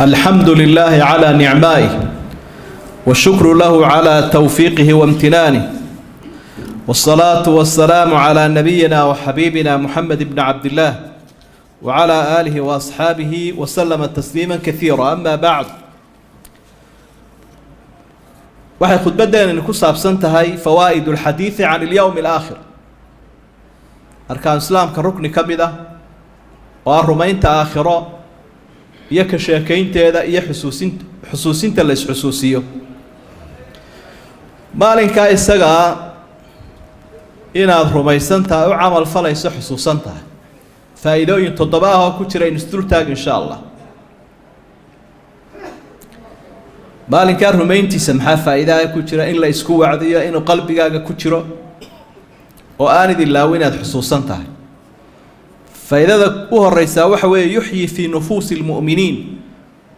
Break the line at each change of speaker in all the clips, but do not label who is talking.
الحمد لله على نعمائه، والشكر له على توفيقه وامتنانه، والصلاة والسلام على نبينا وحبيبنا محمد بن عبد الله وعلى آله وأصحابه وسلم تسليما كثيرا. أما بعد، waxay khudbaddeenani ku saabsan tahay fawaa'id alxadiidi can alyowmi alaakhir, arkaan islaamka rukni ka mid ah oo ah rumaynta aakhiro iyo ka sheekaynteeda iyo xusuusinta la isxusuusiyo maalinkaa isagaa inaad rumaysan tahay, u camal falayso, xusuusan tahay. Faa'iidooyin toddoba ah oo ku jira in isdultaag insha Allah. Maalinkaa rumayntiisa maxaa faa'iidaha ku jira? In la isku wacdiyo, inuu qalbigaaga ku jiro oo aanid ilaawin inaad xusuusan tahay. Faa'iidada u horeysaa waxa weeye yuxyi fii nufuusi lmu'miniin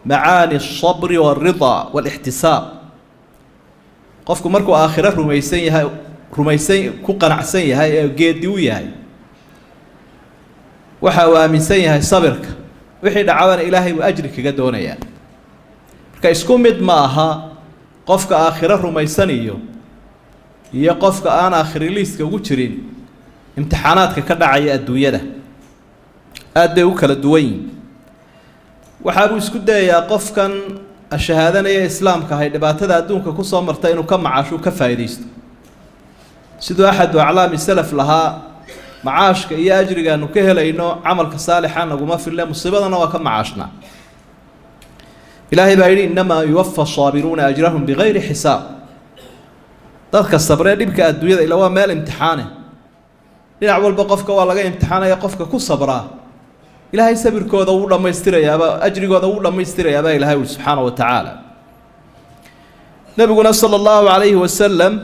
macaani asabri walridaa walixtisaab. Qofku markuu aakhiro rumaysan yahay, rumaysan ku qanacsan yahay ee geedi u yahay, waxa uu aaminsan yahay sabirka, wixii dhacabana Ilaahay uu ajri kaga doonayaa. Marka isku mid ma aha qofka aakhiro rumaysaniyo iyo qofka aan aakhiriliiska ugu jirin. Imtixaanaadka ka dhacaya adduunyada aad bay u kala duwan yihin. Waxaabuu isku dayayaa qofkan shahaadanaya islaamka ahay dhibaatada adduunka kusoo marta inuu ka macaashu ka faa'iidaysto, siduu axadu aclaami salaf lahaa: macaashka iyo ajrigaanu ka helayno camalka saalixa naguma fille, musiibadana waa ka macaashnaa. Ilaahay baa yidhi: innamaa yuwafa saabiruuna ajrahum bigayri xisaab. Dadka sabree dhibka adduunyada, ila waa meel imtixaane, dhinac walba qofka waa laga imtixaanaya, qofka ku sabraa Ilaahay sabirkooda wuu dhammaystirayaaba, ajrigooda wuu dhammaystirayaabaa Ilahay uli subxaana wa tacaala. Nebiguna sala allahu calayhi wasalam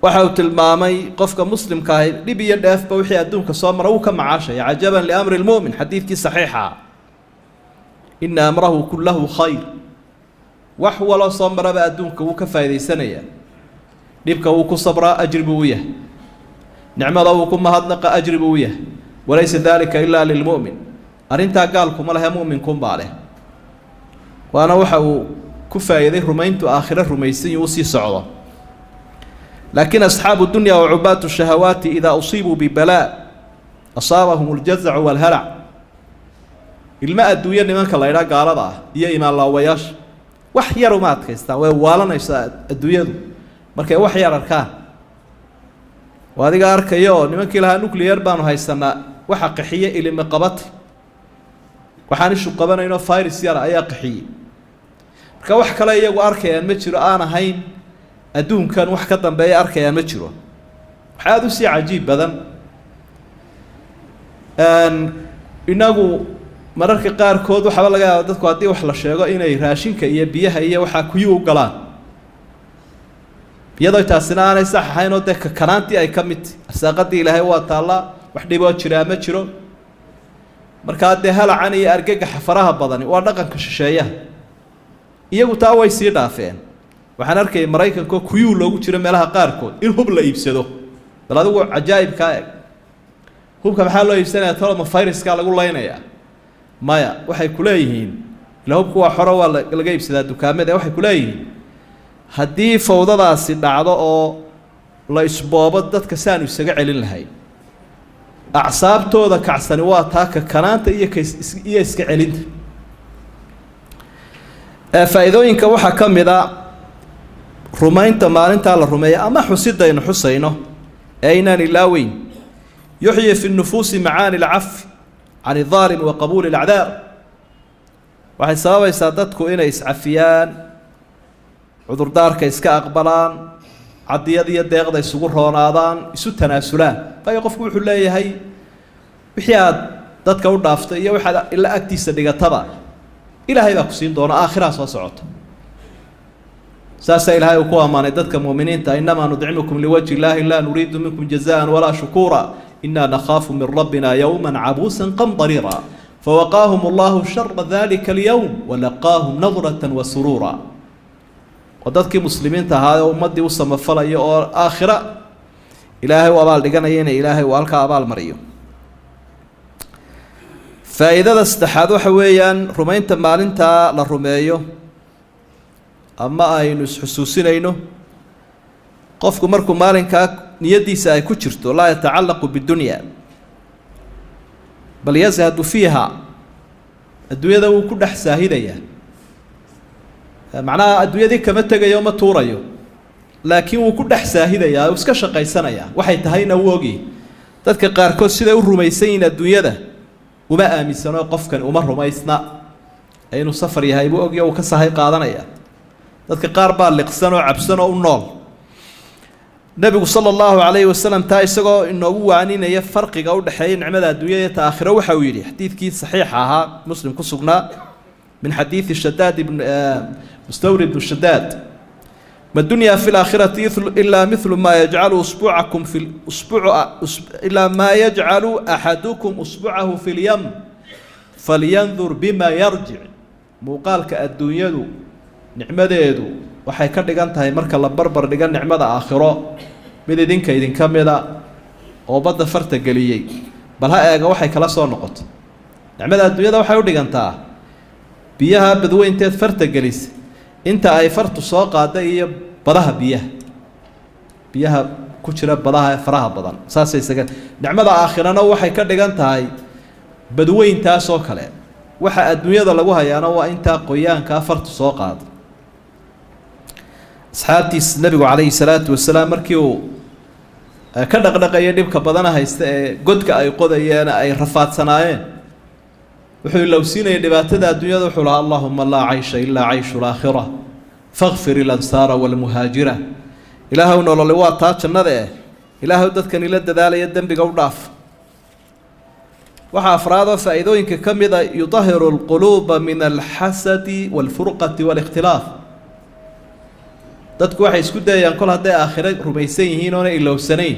waxa uu tilmaamay qofka muslimka ahi dhib iyo dheefba wixii adduunka soo mara wuu ka macaashaya. Cajaban liamri lmu'min, xadiidkii saxiixa, ina amrahu kullahu khayr. Wax waloo soo maraba adduunka wuu ka faa'idaysanayaa. Dhibka wuu ku sabraa, ajri buu u yahay. Nicmada wuu ku mahadnaqa, ajri buu u yahay. Walaysa dalika ilaa lilmu'min, arrintaa gaalkuma lehe, mu'minkunbaa leh. Waana waxa uu ku faa'iiday rumayntu aakhiro rumaysan yuu usii socdo. Laakiin asxaabu dunya wa cubaatu shahawaati idaa usiibuu bibalaa asaabahum aljazacu waalhalac. Ilmo adduunyo nimanka la idhaa gaalada ah iyo imaanlaawayaasha wax yar uma adkaystaan, way waalanaysaa adduunyadu markay wax yar arkaan. Oo adiga arkayo nimankii lahaa nuclear baanu haysanaa, waxa qaxiye ilimi qabati, waxaan ishu qabanaynoo virus yara ayaa qaxiyey. Marka wax kale iyagu arkayaan ma jiro aan ahayn adduunkan, wax ka dambeeya arkayaan ma jiro. Wax aada usii cajiib badan, inagu mararka qaarkood waxaaba laga yaaba dadku haddii wax la sheego inay raashinka iyo biyaha iyo waxaa kuyuu u galaan, iyadoo taasina aanay sax ahayn oo dee kakanaantii ay ka mid tahy. Arsaaqadii Ilaahay waa taallaa, wax dhiboo jiraa ma jiro. Markaa dee halacan iyo argagaxa faraha badani waa dhaqanka shisheeyaha, iyagu taa way sii dhaafeen. Waxaan arkayay Maraykankaoo kuyuu loogu jiro meelaha qaarkood in hub la iibsado. Bal adigu cajaa'ibkaa eg, hubka maxaa loo iibsanaya? Toloma viruskaa lagu laynayaa? Maya, waxay ku leeyihiin ila hubku waa xoro, waa laga iibsadaa dukaamada. Waxay ku leeyihiin haddii fawdadaasi dhacdo oo la isboobo, dadka saanu isaga celin lahayn. Acsaabtooda kacsani waa taa kakanaanta iyo iyo iska celinta. Faa'iidooyinka waxaa ka mid a rumaynta maalintaa la rumeeya ama xusidaynu xusayno ee aynaan ilaaweyn, yuxyi fi nufuusi macaani alcafi can aldaalim wa qabuuli alacdaar. Waxay sababaysaa dadku inay iscafiyaan, cudurdaarka iska aqbalaan, cadiyad iyo deeqda isugu roonaadaan, isu tanaasulaan. Waayo qofku wuxuu leeyahay wixii aad dadka u dhaaftay iyo waxaad ila agtiisa dhigataba Ilaahay baa ku siin doona, aakhiraa soo socota. Saasaa Ilaahay uu ku ammaanay dadka mu'miniinta: innamaa nudcimukum liwajhi illaahi laa nuriidu minkum jazaan walaa shukuura inaa nakhaafu min rabbina yowma cabuusan qamdariira fawaqaahum allahu shara dalika alyowm walaqaahum nadrata wa suruura. Oo dadkii muslimiinta ahaa oo ummaddii u samafalaya oo aakhira Ilaahay u abaal dhiganaya ina Ilaahay uu halkaa abaal mariyo. Faa'iidada saddexaad waxa weeyaan rumaynta maalintaa la rumeeyo ama aynu isxusuusinayno. Qofku markuu maalinkaa niyaddiisa ay ku jirto, laa yatacallaqu bidunya bal yazhadu fiiha, adduunyada wuu ku dhex saahidayaa. Macnaha adduunyadii kama tegayo, ma tuurayo, laakiin wuu ku dhex saahidayaa, uu iska shaqaysanayaa, waxay tahayna wuu ogyahy. Dadka qaarkood siday u rumaysan yihiin adduunyada uma aaminsano, qofkani uma rumaysna inuu safar yahay buu ogya, uu ka sahay qaadanaya. Dadka qaar baa liqsan oo cabsan oo u nool. Nebigu sala allahu calayhi wasalam taa isagoo inoogu waaninaya farqiga u dhexeeya nicmada adduunyada iyo ta aakhiro, waxa uu yidhi xadiidkii saxiixa ahaa, Muslim ku sugnaa, min xadiidi Shadaad ibn Mustawrid ibnu Shadaad: ma dunya fi laakhirati ilaa mithlu maa yajcalu usbuucakum fi usbuuc, ilaa maa yajcalu axadukum usbucahu fi lyam falyandur bima yarjic. Muuqaalka adduunyadu nicmadeedu waxay ka dhigan tahay marka la barbar dhiga nicmada aakhiro mid idinka idinka mida oo badda farta geliyey, bal ha eega waxay kala soo noqoto. Nicmada adduunyada waxay u dhigantaa biyaha badweynteed farta gelisa inta ay fartu soo qaaday iyo badaha biyaha ku jira badaha ee faraha badan, saasay isaga. Nicmada aakhirana waxay ka dhigan tahay badweyntaasoo kale. Waxa adduunyada lagu hayaana waa intaa qoyaankaa fartu soo qaaday. Asxaabtiis nebigu calayhi salaatu wasalaam markii uu ka dhaqdhaqayay dhibka badana haysta ee godka ay qodayeen ay rafaadsanaayeen, wuxuu ilowsiinayay dhibaatada adduunyada. Wuxuu lahaa: allahuma laa caysha ilaa cayshu laakhira fakfir ilansaara walmuhaajira. Ilaahow, nolole waa taa jannada eh, ilaahow dadkan ila dadaalaya dembiga u dhaaf. Waxaa afraadoo faa'iidooyinka ka mid a yudahiru alquluuba min alxasadi walfurqati waalikhtilaaf. Dadku waxay isku dayayaan kol hadday aakhiro rumaysan yihiin oona ilowsanayn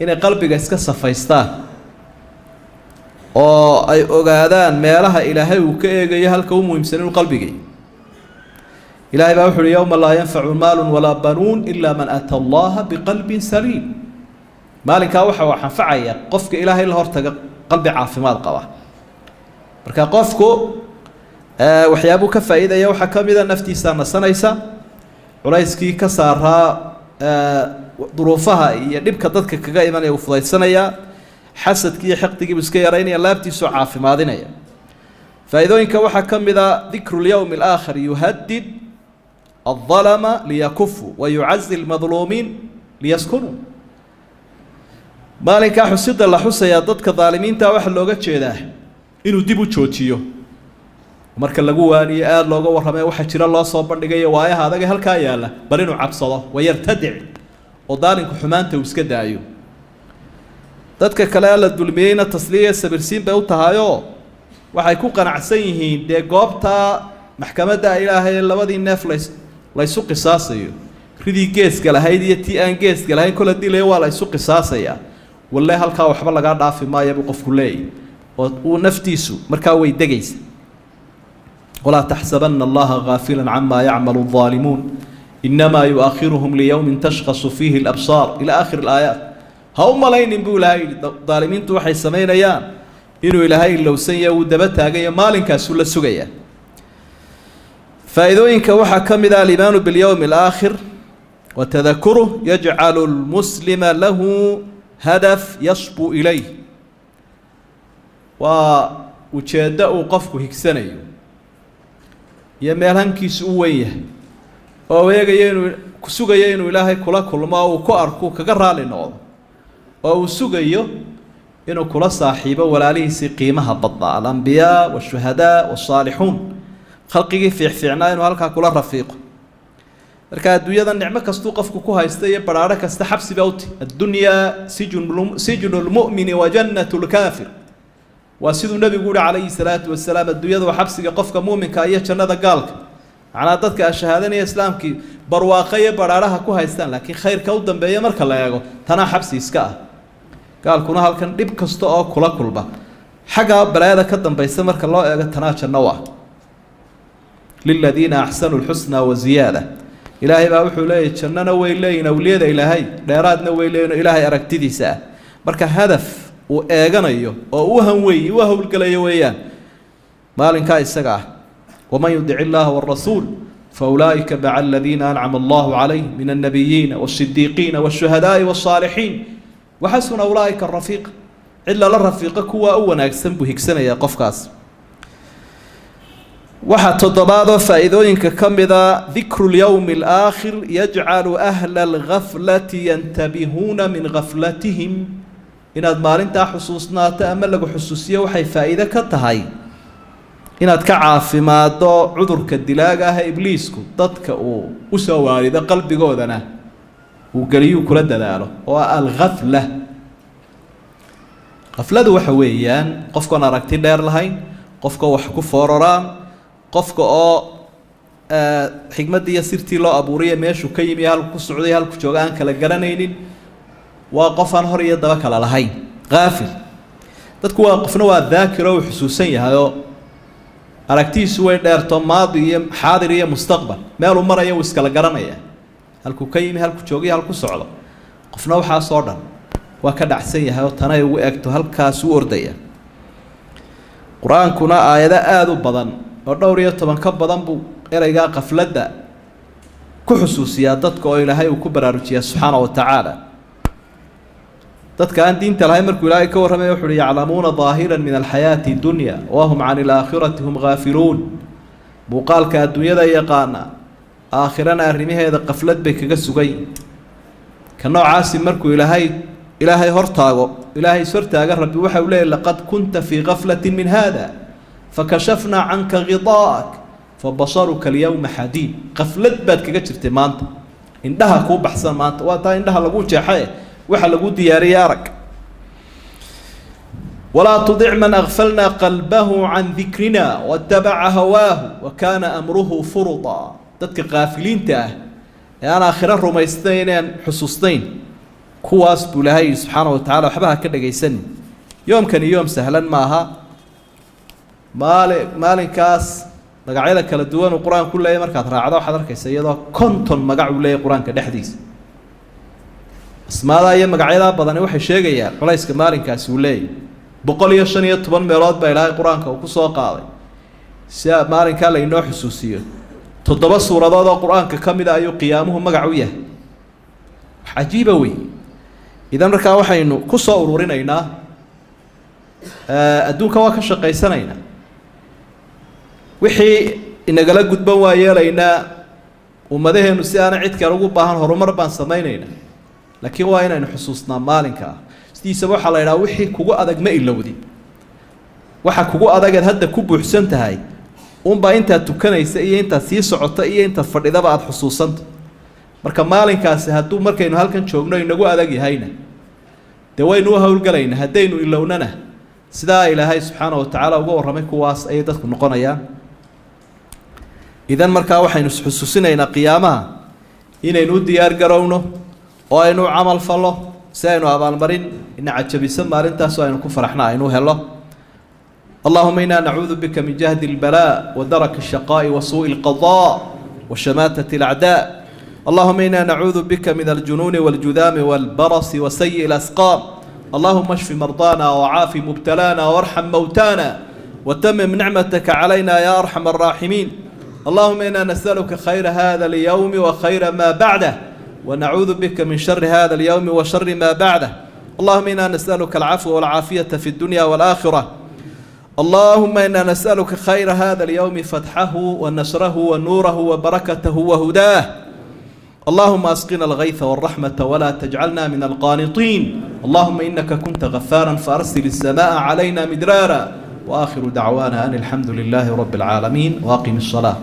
inay qalbiga iska safaystaan oo ay ogaadaan meelaha Ilaahay uu ka eegayo, halka u muhiimsan inuu qalbigay. Ilaahay baa wuxu uhi: yowma laa yanfacu maalu walaa banuun ilaa man ata Allaha biqalbin saliim. Maalinkaa waxa uu anfacaya qofka Ilaahay la hortaga qalbi caafimaad qaba. Marka qofku waxyaabuu ka faa'iidaya waxaa ka mida naftiisaa nasanaysa, culayskii ka saaraa duruufaha iyo dhibka dadka kaga imanaya uu fudaysanayaa, xasadkii iyo xiqdigiibuu iska yaraynaya, laabtiisuu caafimaadinaya. Faa'iidooyinka waxaa ka mid a dikru lyowmi alaakhir yuhadid aldalama liyakufuu wa yucazi lmadluumiin liyaskunuu. Maalinkaa xusida la xusayaa dadka daalimiinta waxaa looga jeedaa inuu dib u joojiyo. Marka lagu waaniyo, aada looga warramay, waxa jira loo soo bandhigayo waayaha adaga halkaa yaalla, bal inuu cabsado, wayartadic, oo daalinku xumaanta uu iska daayo. Dadka kale la dulmiyeyna tasliya sabirsiin bay u tahayoo waxay ku qanacsan yihiin dee goobtaa maxkamadda Ilaahay labadii neef laysu qisaasayo, ridii geeska lahayd iyo tii aan geeska lahayn, kol haddii la waa la ysu qisaasayaa, walle halkaa waxba lagaa dhaafi maaya buu qofku leeyahy, oo uu naftiisu markaa way degaysa. Walaa taxsabana Allaha gaafila cama yacmalu الظaalimuun inamaa yu'akhiruhum liyowmin tashkhasu fiihi alabsaar, ila aakhir alaayaat. Ha u malaynin buu Ilaahay yidhi daalimiintu waxay samaynayaan inuu Ilaahay ilowsan yahay, wuu daba taagayo, maalinkaasuu la sugayaa. Faa'iidooyinka waxaa ka mid ah aliimaanu biاlyowmi alaakhir wa tadakuruh yajcalu lmuslima lahu hadaf yasbu ilayh. Waa ujeeddo uu qofku higsanayo iyo meel hankiisu u weyn yahay oo eegayo inuu sugayo inuu Ilaahay kula kulmo oo uu ku arku kaga raali noqdo, oo uu sugayo inuu kula saaxiibo walaalihiisii qiimaha badnaa, alambiyaa waashuhadaa waasaalixuun, khalqigii fiicfiicnaa inuu halkaa kula rafiiqo. Marka adduunyada nicmo kastuu qofku ku haysta iyo baraaro kasta xabsi baa uti. Addunyaa sijnu lmu'mini wa jannatu lkaafir, waa siduu nebigu uhi calayhi salaatu wasalaam. Adduunyada waa xabsiga qofka muuminka iyo jannada gaalka. Macnaha dadka ashahaadanaya islaamkii barwaaqo iyo baraaraha ku haystaan, laakiin khayrka u dambeeya marka la eego tanaa xabsi iska ah. Gaalkuna halkan dhib kasta oo kula kulma, xagga balaayada ka dambaysa marka loo eego tanaa janno u ah. Liladiina axsanuu lxusna wa ziyaada, Ilaahay baa wuxuu leeyahy jannana way leeyihin awliyada Ilaahay, dheeraadna way leeyihin Ilaahay aragtidiisa ah. Marka hadaf Uu eeganayo oo u hanweeyey u howlgalayo weeyaan maalinkaa isaga ah. Waman yudic illaaha warasuul faulaa'ika maca aladiina ancama allahu calayhim min annabiyiina waasidiiqiina waashuhadaai wasaalixiin waxasuna ulaa'ika rafiiqa. Cid lala rafiiqo kuwaa u wanaagsan buu higsanayaa qofkaas. Waxaa toddobaadoo faa'iidooyinka ka mida dikru lyowmi alaakhir yajcalu ahla algaflati yantabihuuna min gaflatihim. Inaad maalintaa xusuusnaato ama lagu xusuusiyo waxay faa'iido ka tahay inaad ka caafimaaddo cudurka dilaaga ah ee ibliisku dadka uu u soo waarido, qalbigoodana uu geliyuu kula dadaalo, oo ah alghafla. Khafladu waxa weeyaan qofkoon aragti dheer lahayn, qofka wax ku fooraraan, qofka oo xigmaddii iyo sirtii loo abuuriya meeshuu ka yimi, halku ku socday, halku jooga aan kala garanaynin. Waa qof aan hor iyo daba kala lahayn, haafil. Dadku waa qofna waa daakiro, uu xusuusan yahayoo aragtiisu way dheerto, maadi iyo xaadir iyo mustaqbal meeluu maraya wuu iskala garanaya, halkuu ka yimi, halku joogiyo, halku socdo. Qofna waxaasoo dhan waa ka dhacsan yahay oo tanay ugu egto halkaasuu ordaya. Qur-aankuna aayado aada u badan oo dhowr iyo toban ka badan buu ereygaa qafladda ku xusuusiyaa dadka, oo Ilaahay uu ku baraarujiyaa subxaana wa tacaala. Dadka aan diinta lahayn markuu Ilaahay ka warramaya wuxu uhi: yaclamuuna daahiran min alxayaati dunya wahum can ilaakhirati hum haafiluun. Muuqaalka adduunyada yaqaana, aakhirana arrimaheeda qaflad bay kaga sugan. Ka noocaasi markuu Ilaahay hortaago, Ilaahay is hortaaga, Rabbi waxa uu leeyay: laqad kunta fii gaflatin min hada fakashafnaa canka ghidaa'ak fabasaruka alyawma xadiid. Qaflad baad kaga jirtay, maanta indhaha kuu baxsan, maanta waa taa indhaha lagu jeexae waxa lagu diyaariyey arag. Walaa tudic man agfalnaa qalbahu can dikrina watabaca hawaahu wa kaana amruhu furuta. Dadka kaafiliinta ah ee aan aakhiro rumaysnayn, aan xusuusnayn, kuwaas buu Ilaahay yidhi subxaana wa tacala waxba ha ka dhagaysanin. Yoomkani yoom sahlan maaha. Maalinkaas magacyada kala duwan uu qur-aanku leeyahy markaad raacdo waxaad arkaysa iyadoo 50 magac uu leeyahy qur-aanka dhexdiisa. Asmaadaa iyo magacyadaa badani waxay sheegayaan culayska maalinkaasi uu leeyahy. 115 meelood baa Ilaahay qur-aanka uu ku soo qaaday si maalinkaa lainoo xusuusiyo. 7 suuradood oo qur-aanka ka mida ayuu qiyaamuhu magac u yahay. Wax cajiiba wey. Idan markaa waxaynu ku soo ururinaynaa, adduunka waa ka shaqaysanaynaa, wixii inagala gudban waa yeelaynaa, ummadaheenu si aanay cid kale ugu baahan horumar baan samaynaynaa, laakiin waa inaynu xusuusnaa maalinka ah. Sidiisaba waxaa la idhaha wixii kugu adag ma ilowdi. Waxa kugu adageed hadda ku buuxsan tahay unbaa intaad tukanaysa iyo intaad sii socota iyo intaad fadhidaba aada xusuusanta. Marka maalinkaasi hadduu markaynu halkan joogno inagu adag yahayna, dee waynu u howlgalaynaa. Haddaynu ilownana, sidaa Ilaahay subxaana wa tacaala uga warramay kuwaas ayay dadku noqonayaan. Idan markaa waxaynu isxusuusinaynaa qiyaamaha inaynu u diyaar garowno oo aynu u camal fallo si aynu abaalmarin ina cajabiso maalintaasoo aynu ku faraxna aynu helo. اللهم إنا نعوذ بك من جهد البلاء ودرك الشقاء وسوء القضاء وشماتة الأعداء. اللهم إنا نعوذ بك من الجنون والجذام والبرص وسيء الأسقام. اللهم اشف مرضانا وعاف مبتلانا وارحم موتانا وتمم نعمتك علينا يا أرحم الراحمين. اللهم إنا نسألك خير هذا اليوم وخير ما بعده، ونعوذ بك من شر هذا اليوم وشر ما بعده. اللهم إنا نسألك العفو والعافية في الدنيا والآخرة. اللهم إنا نسألك خير هذا اليوم، فتحه ونصره ونوره وبركته وهداه. اللهم أسقنا الغيث والرحمة ولا تجعلنا من القانطين. اللهم إنك كنت غفارا فأرسل السماء علينا مدرارا. وآخر دعوانا أن الحمد لله رب العالمين، وأقم الصلاة.